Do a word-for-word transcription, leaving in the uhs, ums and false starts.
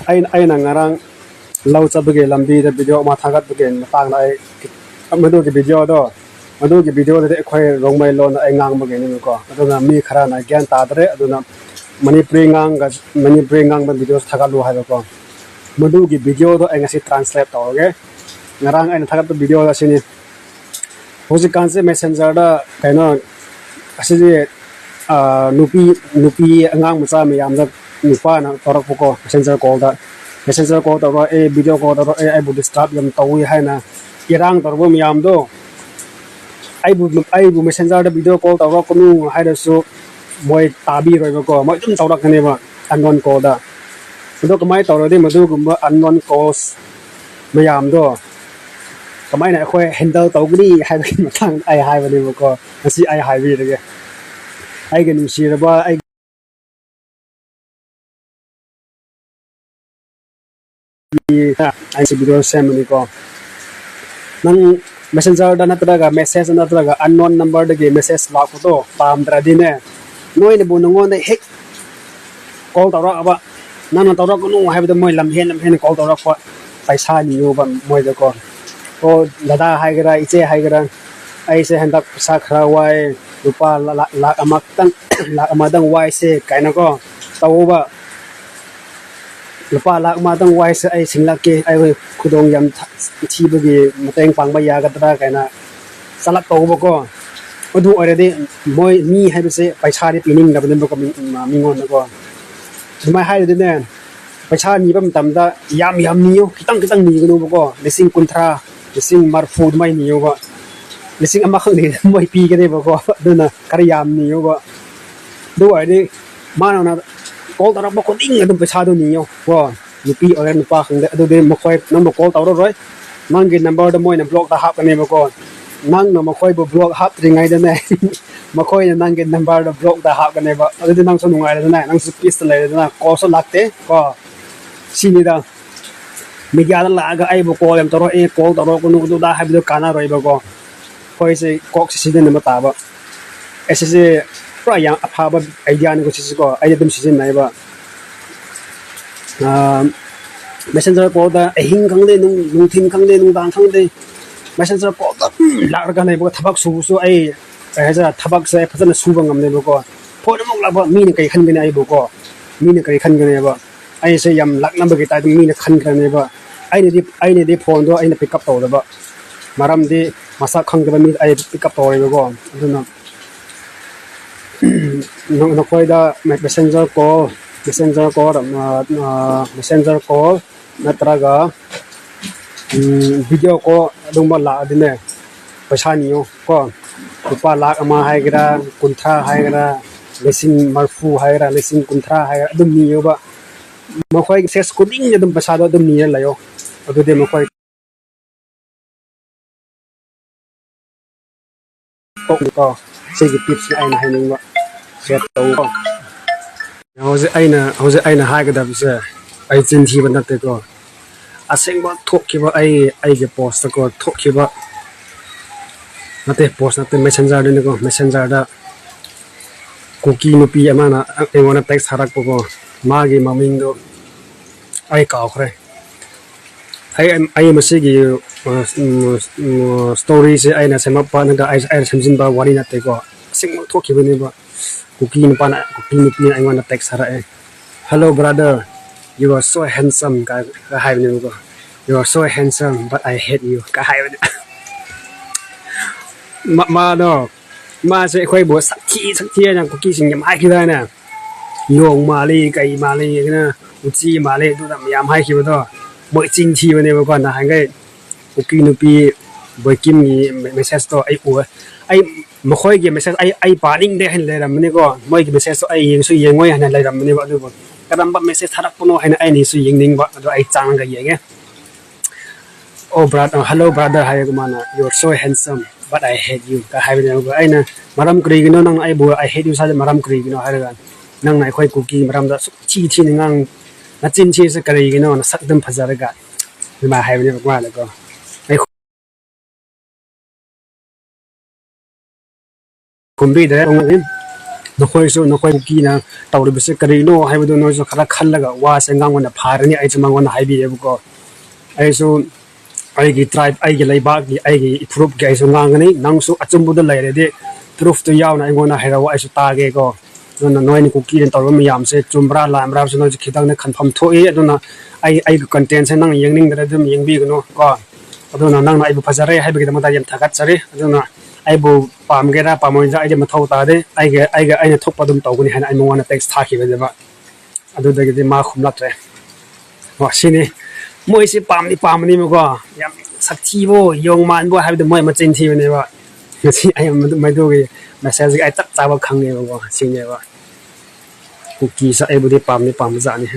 ꯑꯩꯅ ꯑꯩꯅ ꯉꯔꯥꯡ ꯂꯧ ꯆꯠꯄꯒꯤ ꯂꯝꯕꯤꯗ ꯚꯤꯗꯤꯑꯣ ꯑꯃ ꯊꯥꯒꯠꯄꯒꯤ ꯃꯇꯥꯡꯗ ꯑꯩ, ꯃꯗꯨꯒꯤ ꯚꯤꯗꯤꯑꯣꯗꯣ, ꯃꯗꯨꯒꯤ ꯚꯤꯗꯤꯑꯣꯗꯨꯗꯤ ꯑꯩꯈꯣꯏ ꯔꯣꯡꯃꯩ ꯂꯣꯟꯗ ꯑꯩ ꯉꯥꯡꯕꯒꯤꯅꯦꯕꯀꯣ꯫ ꯑꯗꯨꯅ ꯃꯤ ꯈꯔꯅ ꯒ꯭ꯌꯥꯟ ꯇꯥꯗ꯭ꯔꯦ, ꯑꯗꯨꯅ ꯃꯅꯤꯄꯨꯔꯤ ꯉꯥꯡꯒ ꯃꯅꯤꯄꯨꯔꯤ ꯉꯥꯡꯕ ꯚꯤꯗꯤꯑꯣ ꯊꯥꯒꯠꯂꯨ ꯍꯥꯏꯕꯀꯣ꯫ ꯃꯗꯨꯒꯤ ꯚꯤꯗꯤꯑꯣꯗꯣ ꯑꯩ ꯉꯁꯤ ꯇ꯭ꯔꯥꯟꯁꯂꯦꯠ ꯇꯧꯔꯒꯦ꯫ ꯉꯔꯥꯡ ꯑꯩꯅ ꯊꯥꯒꯠꯄ ꯚꯤꯗꯤꯑꯣ ꯑꯁꯤꯅꯤ꯫ ꯍꯧꯖꯤꯛꯀꯥꯟꯁꯦ ꯃꯦꯁꯦꯟꯖꯔꯗ ꯀꯩꯅꯣ, ꯑꯁꯤꯗꯤ, ꯑꯥ, ꯅꯨꯄꯤ, ꯅꯨꯄꯤ ꯑꯉꯥꯡ ꯃꯆꯥ ꯃꯌꯥꯝꯗ ꯅꯨꯄꯥꯅ ꯇꯧꯔꯛꯄꯀꯣ, ꯃꯦꯁꯦꯟꯖꯔ ꯀꯣꯜꯗ꯫ ꯃꯦꯁꯦꯟꯖꯔ ꯀꯣꯜ ꯇꯧꯔꯛꯑꯦ, ꯚꯤꯗꯤꯑꯣ ꯀꯣꯜ ꯇꯧꯔꯛꯑꯦ, ꯑꯩꯕꯨ ꯗꯤꯁꯇꯔꯕ ꯌꯥꯝ ꯇꯧꯏ ꯍꯥꯏꯅ ꯏꯔꯥꯡ ꯇꯧꯔꯛꯄ ꯃꯌꯥꯝꯗꯣ, ꯑꯩꯕꯨ, ꯑꯩꯕꯨ ꯃꯦꯁꯦꯟꯖꯔꯗ ꯚꯤꯗꯤꯑꯣ ꯀꯣꯜ ꯇꯧꯔꯛꯀꯅꯨ ꯍꯥꯏꯔꯁꯨ ꯃꯣꯏ ꯇꯥꯕꯤꯔꯣꯏꯕꯀꯣ, ꯃꯣꯏ ꯑꯗꯨꯝ ꯇꯧꯔꯛꯀꯅꯦꯕ ꯑꯟꯅꯣꯟ ꯀꯣꯜꯗ꯫ ꯑꯗꯣ ꯀꯃꯥꯏꯅ ꯇꯧꯔꯗꯤ ꯃꯗꯨꯒꯨꯝꯕ ꯑꯟꯅꯣꯟ ꯀꯣꯜꯁ ꯃꯌꯥꯝꯗꯣ ꯀꯃꯥꯏꯅ ꯑꯩꯈꯣꯏ ꯍꯦꯟꯗꯜ ꯇꯧꯒꯅꯤ ꯍꯥꯏꯕꯒꯤ ꯃꯇꯥꯡꯗ ꯑꯩ ꯍꯥꯏꯕꯅꯦꯕꯀꯣ꯫ ꯉꯁꯤ ꯑꯩ ꯍꯥꯏꯕꯤꯔꯒꯦ꯫ ꯑꯩꯒꯤ ꯅꯨꯡꯁꯤꯔꯕ ꯑꯩꯒꯤ ꯑꯩꯁꯦ ꯚꯤꯗꯤꯑꯣ ꯁꯦꯝꯕꯅꯤꯀꯣ꯫ ꯅꯪ ꯃꯦꯁꯦꯟꯖꯔꯗ ꯅꯠꯇ꯭ꯔꯒ ꯃꯦꯁꯦꯖ ꯅꯠꯇ꯭ꯔꯒ ꯑꯟꯅꯣꯟ ꯅꯝꯕꯔꯗꯒꯤ ꯃꯦꯁꯦꯖ ꯂꯥꯛꯄꯗꯣ ꯄꯥꯝꯗ꯭ꯔꯗꯤꯅꯦ, ꯅꯣꯏꯅꯕꯨ ꯅꯉꯣꯟꯗ ꯍꯦꯛ ꯀꯣꯜ ꯇꯧꯔꯛꯑꯕ, ꯅꯪꯅ ꯇꯧꯔꯛꯀꯅꯨ ꯍꯥꯏꯕꯗ ꯃꯣꯏ ꯂꯝꯍꯦꯟ ꯂꯝꯍꯦꯟꯅ ꯀꯣꯜ ꯇꯧꯔꯛꯄ, ꯄꯩꯁꯥ ꯅꯤꯌꯣꯕ ꯃꯣꯏꯗꯀꯣ꯫ "ꯑꯣ, ꯗꯗꯥ ꯍꯥꯏꯒꯦꯔꯥ, ꯏꯆꯦ ꯍꯥꯏꯒꯦꯔꯥ, ꯑꯩꯁꯦ ꯍꯟꯗꯛ ꯄꯩꯁꯥ ꯈꯔ ꯋꯥꯏ, ꯂꯨꯄꯥ ꯂꯥ-, ꯂꯥ-, ꯂꯥꯛ ꯑꯃꯈꯛꯇꯪ, ꯂꯥꯛ ꯑꯃꯗꯪ ꯋꯥꯏꯁꯦ" ꯀꯥꯏꯅꯀꯣ ꯇꯧꯕ꯫ "ꯂꯨꯄꯥ ꯂꯥꯛ ꯑꯃꯗꯪ ꯋꯥꯏꯁꯦ, ꯑꯩ ꯁꯤꯡꯂꯛꯀꯦ, ꯑꯩꯈꯣꯏ ꯈꯨꯗꯣꯡ ꯌꯥꯝ ꯊ-, ꯊꯤꯕꯒꯤ ꯃꯇꯦꯡ ꯄꯥꯡꯕ ꯌꯥꯒꯗ꯭ꯔꯥ?" ꯀꯥꯏꯅ ꯆꯠꯂꯛꯇꯧꯕꯀꯣ꯫ ꯑꯗꯨ ꯑꯣꯏꯔꯗꯤ ꯃꯣꯏ ꯃꯤ ꯍꯥꯏꯕꯁꯦ ꯄꯩꯁꯥꯗꯤ ꯄꯤꯅꯤꯡꯗꯕꯅꯦꯕꯀꯣ, ꯃꯤ-, ꯃꯤꯉꯣꯟꯗꯀꯣ꯫ ꯑꯗꯨꯃꯥꯏꯅ ꯍꯥꯏꯔꯗꯤꯅꯦ, ꯄꯩꯁꯥ ꯅꯤꯕ ꯃꯇꯝꯗ ꯌꯥꯝ ꯌꯥꯝ ꯅꯤꯌꯨ, ꯈꯤꯇꯪ ꯈꯤꯇꯪ ꯅꯤꯒꯅꯨꯕꯀꯣ꯫ ꯂꯤꯁꯤꯡ ꯀꯨꯟꯊ꯭ꯔꯥ, ꯂꯤꯁꯤꯡ ꯃꯔꯐꯨ ꯑꯗꯨꯃꯥꯏꯅ ꯅꯤꯌꯨꯕ꯫ ꯂꯤꯁꯤꯡ ꯑꯃꯈꯛ ꯅꯤꯔꯗꯤ ꯃꯣꯏ ꯄꯤꯒꯅꯦꯕꯀꯣ꯫ ꯑꯗꯨꯅ ꯈꯔ ꯌꯥꯝ ꯅꯤꯌꯨꯕ꯫ ꯑꯗꯨ ꯑꯣꯏꯔꯗꯤ ꯃꯥꯅ ꯀꯣꯜ ꯇꯧꯔꯛꯄ ꯈꯨꯗꯤꯡ ꯑꯗꯨꯝ ꯄꯩꯁꯥꯗꯣ ꯅꯤꯌꯣ ꯀꯣ꯫ ꯅꯨꯄꯤ ꯑꯣꯏꯒꯦꯔꯥ ꯅꯨꯄꯥ ꯈꯪꯗꯦ, ꯑꯗꯨꯗꯤ ꯃꯈꯣꯏ ꯅꯪꯕꯨ ꯀꯣꯜ ꯇꯧꯔꯔꯣꯏ꯫ ꯅꯪꯒꯤ ꯅꯝꯕꯔꯗꯣ ꯃꯣꯏꯅ ꯕ꯭ꯂꯣꯛꯇ ꯍꯥꯞꯀꯅꯦꯕꯀꯣ꯫ ꯅꯪꯅ ꯃꯈꯣꯏꯕꯨ ꯕ꯭ꯂꯣꯛ ꯍꯥꯞꯇ꯭ꯔꯤꯉꯩꯗꯅꯦ, ꯃꯈꯣꯏꯅ ꯅꯪꯒꯤ ꯅꯝꯕꯔꯗꯣ ꯕ꯭ꯂꯣꯛꯇ ꯍꯥꯞꯀꯅꯦꯕ꯫ ꯑꯗꯨꯗꯤ ꯅꯪꯁꯨ ꯅꯨꯡꯉꯥꯏꯔꯦꯗꯅ, ꯅꯪꯁꯨ ꯄꯤꯁꯇ ꯂꯩꯔꯦꯗꯅ, ꯀꯣꯜꯁꯨ ꯂꯥꯛꯇꯦ ꯀꯣ꯫ ꯁꯤꯅꯤꯗ꯫ ꯃꯤꯗꯤꯌꯥꯗ ꯂꯥꯛꯑꯒ ꯑꯩꯕꯨ ꯀꯣꯜ ꯌꯥꯝ ꯇꯧꯔꯛꯑꯦ, ꯀꯣꯜ ꯇꯧꯔꯛꯀꯅꯨ ꯑꯗꯨꯗ ꯍꯥꯏꯕꯗꯣ ꯀꯥꯟꯅꯔꯣꯏꯕꯀꯣ꯫ ꯑꯩꯈꯣꯏꯁꯦ ꯀꯣꯛꯁꯦ ꯁꯤꯖꯤꯟꯅꯕ ꯇꯥꯕ꯫ ꯑꯦ, ꯁꯤꯁꯦ ꯄꯨꯔꯥ ꯌꯥꯝ ꯑꯐꯕ ꯑꯥꯏꯗꯤꯌꯥꯅꯤꯀꯣ ꯁꯤꯁꯦꯀꯣ꯫ ꯑꯩꯗꯤ ꯑꯗꯨꯝ ꯁꯤꯖꯤꯟꯅꯩꯕ꯫ ꯑꯥ, messenger callꯗ ꯑꯍꯤꯡ ꯈꯪꯗꯦ, ꯅꯨꯡ-, ꯅꯨꯡꯊꯤꯟ ꯈꯪꯗꯦ, ꯅꯨꯡꯗꯥꯡ ꯈꯪꯗꯦ, messenger callꯗ ꯑꯗꯨꯝ ꯂꯥꯛꯂꯒ ꯂꯩꯕ, ꯊꯕꯛ ꯁꯨꯕꯁꯨ ꯑꯩ, ꯀꯩ ꯍꯥꯏꯁꯤꯔꯥ, ꯊꯕꯛꯁꯦ ꯑꯩ ꯐꯖꯅ ꯁꯨꯕ ꯉꯝꯗꯦꯕꯀꯣ꯫ Phone ꯑꯃꯨꯛ ꯂꯥꯛꯄ, ꯃꯤꯅ ꯀꯔꯤ ꯈꯟꯒꯅꯤ ꯑꯩꯕꯨꯀꯣ? ꯃꯤꯅ ꯀꯔꯤ ꯈꯟꯒꯅꯦꯕ? ꯑꯩꯁꯦ ꯌꯥꯝ ꯂꯥꯛꯅꯕꯒꯤ typeꯇ ꯃꯤꯅ ꯈꯟꯈ꯭ꯔꯅꯦꯕ꯫ ꯑꯩꯅꯗꯤ, ꯑꯩꯅꯗꯤ phoneꯗꯣ ꯑꯩꯅ pick up ꯇꯧꯗꯕ ꯃꯔꯝꯗꯤ ꯃꯁꯛ ꯈꯪꯗꯕ ꯃꯤ ꯑꯩ pick up ꯇꯧꯔꯦꯕꯀꯣ꯫ ꯑꯗꯨꯅ ꯅ-, ꯅꯈꯣꯏꯗ messenger call, messenger call, ꯑ, ꯑ, messenger call ꯅꯠꯇ꯭ꯔꯒ, ꯎꯝ, video call ꯑꯗꯨꯒꯨꯝꯕ ꯂꯥꯛꯑꯗꯤꯅꯦ, ꯄꯩꯁꯥ ꯅꯤꯌꯣ ꯀꯣ꯫ ꯂꯨꯄꯥ ꯂꯥꯈ ꯑꯃ ꯍꯥꯏꯒꯦꯔꯥ, ꯀꯨꯟꯊ꯭ꯔꯥ ꯍꯥꯏꯒꯦꯔꯥ, ꯂꯤꯁꯤꯡ ꯃꯔꯐꯨ ꯍꯥꯏꯒꯦꯔꯥ, ꯂꯤꯁꯤꯡ ꯀꯨꯟꯊ꯭ꯔꯥ ꯍꯥꯏꯒꯦꯔꯥ, ꯑꯗꯨꯝ ꯅꯤꯌꯣꯕ꯫ ꯃꯈꯣꯏꯒꯤ message ꯈꯨꯗꯤꯡꯒꯤ ꯑꯗꯨꯝ ꯄꯩꯁꯥꯗꯣ ꯑꯗꯨꯝ ꯅꯤꯔ ꯂꯩꯌꯣ꯫ ꯑꯗꯨꯗꯤ ꯃꯈꯣꯏ ꯀꯣꯛꯅꯤꯀꯣ꯫ ꯁꯤꯒꯤ tipsꯅꯤ ꯑꯩꯅ ꯍꯥꯏꯅꯤꯡꯕ꯫ Share ꯇꯧꯀꯣ꯫ ꯍꯧꯖꯤꯛ ꯑꯩꯅ, ꯍꯧꯖꯤꯛ ꯑꯩꯅ ꯍꯥꯏꯒꯗꯕꯁꯦ ꯑꯩ ꯆꯤꯟ ꯊꯤꯕ ꯅꯠꯇꯦꯀꯣ꯫ ꯑꯁꯦꯡꯕ ꯊꯣꯛꯈꯤꯕ ꯑꯩ, ꯑꯩꯒꯤ postꯇꯀꯣ ꯊꯣꯛꯈꯤꯕ ꯅꯠꯇꯦ, post ꯅꯠꯇꯦ, messengerꯗꯅꯤꯀꯣ, messengerꯗ ꯀꯨꯀꯤ ꯅꯨꯄꯤ ꯑꯃꯅ ꯑꯩꯉꯣꯟꯗ text ꯊꯥꯔꯛꯄꯀꯣ꯫ ꯃꯥꯒꯤ ꯃꯃꯤꯡꯗꯣ ꯑꯩ ꯀꯥꯎꯈ꯭ꯔꯦ꯫ ꯑꯩ, ꯑꯩ ꯃꯁꯤꯒꯤ, ꯑ, ꯎꯝ, ꯎꯝ, storyꯁꯦ ꯑꯩꯅ ꯁꯦꯝꯃꯛꯄ ꯅꯠꯇ꯭ꯔꯒ ꯑꯩ, ꯑꯩꯅ ꯁꯦꯝꯖꯤꯟꯕ ꯋꯥꯔꯤ ꯅꯠꯇꯦꯀꯣ꯫ ꯑꯁꯦꯡꯕ ꯊꯣꯛꯈꯤꯕꯅꯦꯕ꯫ ꯀꯨꯀꯤ ꯅꯨꯄꯥꯅ, ꯀꯨꯀꯤ ꯅꯨꯄꯤꯅ ꯑꯩꯉꯣꯟꯗ text ꯊꯥꯔꯛꯑꯦ꯫ "Hello brother, you are so handsome" ꯀꯥꯏ ꯍꯥꯏꯕꯅꯦꯕꯀꯣ꯫ "You are so handsome, but I hate you" ꯀꯥꯏ ꯍꯥꯏꯕꯅꯦ꯫ ꯃꯥ-, ꯃꯥꯗꯣ, ꯃꯥꯁꯦ ꯑꯩꯈꯣꯏꯕꯨ ꯁꯛꯊꯤ, ꯁꯛꯊꯤ ꯍꯥꯏꯅ ꯀꯨꯀꯤꯁꯤꯡ ꯌꯥꯝ ꯍꯥꯏꯈꯤꯗꯥꯏꯅꯦ? "ꯌꯣꯡ ꯃꯥꯜꯂꯤ, ꯀꯩ ꯃꯥꯜꯂꯤ, ꯀꯩꯅꯣ, ꯎꯆꯤ ꯃꯥꯜꯂꯤ", ꯑꯗꯨꯗ ꯃꯌꯥꯝ ꯍꯥꯏꯈꯤꯕꯗꯣ꯫ ꯃꯣꯏ ꯆꯤꯟ ꯊꯤꯕꯅꯦꯕꯀꯣ꯫ ꯅꯍꯥꯟꯈꯩ ꯀꯨꯀꯤ ꯅꯨꯄꯤ ꯕꯣꯏꯀꯤꯝꯒꯤ messageꯇꯣ ꯑꯩ ꯎꯑꯦ꯫ ꯑꯩ ꯃꯈꯣꯏꯒꯤ message ꯑꯩ, ꯑꯩ ꯄꯥꯅꯤꯡꯗꯦ ꯍꯥꯏꯅ ꯂꯩꯔꯝꯕꯅꯤꯀꯣ꯫ ꯃꯣꯏꯒꯤ messageꯇꯣ ꯑꯩ ꯌꯦꯡꯁꯨ ꯌꯦꯡꯉꯣꯏ ꯍꯥꯏꯅ ꯂꯩꯔꯝꯕꯅꯦꯕ꯫ ꯑꯗꯨꯕꯨ ꯀꯔꯝꯕ message ꯊꯥꯔꯛꯄꯅꯣ ꯍꯥꯏꯅ ꯑꯩꯅꯁꯨ ꯌꯦꯡꯅꯤꯡꯕ꯫ ꯑꯗꯣ ꯑꯩ ꯆꯪꯉꯒ ꯌꯦꯡꯉꯦ꯫ "Oh brother, hello brother" ꯍꯥꯏꯔꯒ ꯃꯥꯅ, "You are so handsome, but I hate you" ꯀ ꯍꯥꯏꯕꯅꯦꯕꯀꯣ꯫ ꯑꯩꯅ, "ꯃꯔꯝ ꯀꯔꯤꯒꯤꯅꯣ ꯅꯪꯅ ꯑꯩꯕꯨ I hate you ꯍꯥꯏꯁꯦ ꯃꯔꯝ ꯀꯔꯤꯒꯤꯅꯣ?" ꯍꯥꯏꯔꯒ, "ꯅꯪꯅ ꯑꯩꯈꯣꯏ ꯀꯨꯀꯤ ꯃꯔꯝꯗ ꯑꯁꯨꯛ ꯊꯤ ꯊꯤꯅ ꯉꯥꯡ-, ꯅꯆꯤꯟ ꯊꯤꯔꯤꯁꯦ ꯀꯔꯤꯒꯤꯅꯣ? ꯅꯁꯛ ꯑꯗꯨꯝ ꯐꯖꯔꯒ" ꯑꯗꯨꯃꯥꯏꯅ ꯍꯥꯏꯕꯅꯦꯕ ꯃꯥꯅꯀꯣ꯫ ꯑꯩ ꯈꯨꯝꯕꯤꯗ꯭ꯔꯦ꯫ ꯅꯈꯣꯏꯁꯨ ꯅꯈꯣꯏ ꯀꯨꯀꯤꯅ ꯇꯧꯔꯤꯕꯁꯦ ꯀꯔꯤꯅꯣ ꯍꯥꯏꯕꯗꯨ ꯅꯣꯏꯁꯨ ꯈꯔ ꯈꯜꯂꯒ ꯋꯥꯁꯦ ꯉꯥꯡꯉꯣꯅ ꯐꯔꯅꯤ꯫ ꯑꯩꯁꯨ ꯃꯉꯣꯟꯗ ꯍꯥꯏꯕꯤꯌꯦꯕꯀꯣ꯫ ꯑꯩꯁꯨ ꯑꯩꯒꯤ tribe, ꯑꯩꯒꯤ ꯂꯩꯕꯥꯛꯀꯤ, ꯑꯩꯒꯤ ꯐꯨꯔꯨꯞꯀꯤ ꯑꯩꯁꯨ ꯉꯥꯡꯒꯅꯤ꯫ ꯅꯪꯁꯨ ꯑꯆꯨꯝꯕꯗꯣ ꯂꯩꯔꯗꯤ proofꯇꯨ ꯌꯥꯎꯅ ꯑꯩꯉꯣꯟꯗ ꯍꯥꯏꯔꯛꯑꯣ, ꯑꯩꯁꯨ ꯇꯥꯒꯦꯀꯣ꯫ ꯑꯗꯨꯅ ꯅꯣꯏꯅ ꯀꯨꯀꯤꯅ ꯇꯧꯔꯤꯕ ꯃꯌꯥꯝꯁꯦ ꯆꯨꯝꯕ꯭ꯔꯥ ꯂꯥꯟꯕ꯭ꯔꯥ ꯍꯥꯏꯕꯁꯨ ꯅꯣꯏꯁꯨ ꯈꯤꯇꯪꯗꯤ ꯈꯟꯐꯝ ꯊꯣꯛꯏ꯫ ꯑꯗꯨꯅ ꯑꯩ, ꯑꯩꯒꯤ contentꯁꯦ ꯅꯪ ꯌꯦꯡꯅꯤꯡꯗ꯭ꯔꯗꯤ ꯑꯗꯨꯝ ꯌꯦꯡꯕꯤꯒꯅꯨ ꯀꯣ꯫ ꯑꯗꯨꯅ ꯅꯪꯅ ꯑꯩꯕꯨ ꯐꯖꯔꯦ ꯍꯥꯏꯕꯒꯤꯗꯃꯛꯇ ꯌꯥꯝ ꯊꯥꯒꯠꯆꯔꯤ꯫ ꯑꯗꯨꯅ ꯑꯩꯕꯨ ꯄꯥꯝꯒꯦꯔꯥ ꯄꯥꯝꯃꯣꯏꯗ꯭ꯔꯥ ꯑꯩꯗꯤ ꯃꯊꯧ ꯇꯥꯗꯦ꯫ ꯑꯩꯒ, ꯑꯩꯒ, ꯑꯩꯅ ꯊꯣꯛꯄ ꯑꯗꯨꯝ ꯇꯧꯒꯅꯤ ꯍꯥꯏꯅ ꯑꯩ ꯃꯉꯣꯟꯗ text ꯊꯥꯈꯤꯕꯅꯦꯕ꯫ ꯑꯗꯨꯗꯒꯤꯗꯤ ꯃꯥ ꯈꯨꯝꯂꯛꯇ꯭ꯔꯦ꯫ ꯑꯣ, ꯁꯤꯅꯤ꯫ ꯃꯣꯏꯁꯤ ꯄꯥꯝꯗꯤ ꯄꯥꯝꯕꯅꯦꯕꯀꯣ꯫ ꯌꯥꯝ ꯁꯥꯊꯤꯕꯣ, ꯌꯣꯡ ꯃꯥꯟꯕꯣ ꯍꯥꯏꯕꯗꯤ ꯃꯣꯏ ꯃꯆꯤꯟ ꯊꯤꯕꯅꯦꯕ꯫ ꯉꯁꯤ ꯑꯩ ꯃꯗꯨ-, ꯃꯗꯨꯒꯤ messageꯀꯤ ꯑꯩ ꯆꯞ ꯆꯥꯕ ꯈꯪꯉꯦꯕꯀꯣ꯫ ꯁꯤꯅꯦꯕ꯫ ꯀꯨꯀꯤꯁꯦ ꯑꯩꯕꯨꯗꯤ ꯄꯥꯝꯗꯤ ꯄꯥꯝꯕꯖꯥꯠꯅꯤ꯫